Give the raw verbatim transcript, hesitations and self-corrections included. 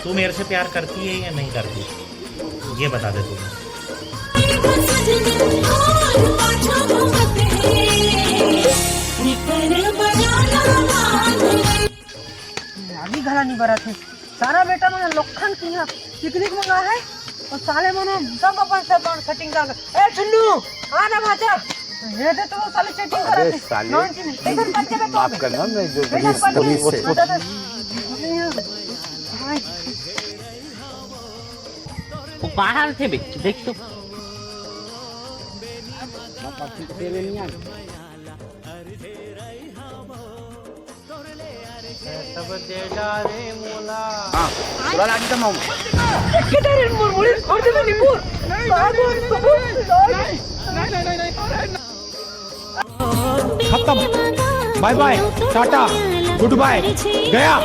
तू मेरे से प्यार करती है या नहीं करती, ये बता दे तू। अभी घला नहीं बरत है। सारा बेटा मन लोखन की यहाँ पिकनिक मंगा है और साले मन सब अपन सब मन सेटिंग कर। ए चुन्नू, आ ना भाचा। ये दे तो साले सेटिंग करा अरे दे। साले, नॉन चीनी, एकदम बच्चे पे माफ करना, मैं जो बेटा, बच्चे पे। वो बाहर थे बे, देख तो। सब दे डारे मोला। हाँ, पूरा लाठी का मामा। किधर है मुरमुरी? और देखो निपुर। बाबू, बाबू, नहीं, नहीं, नहीं, नहीं। खत्म। बाय बाय, टाटा, गुड बाय, गया।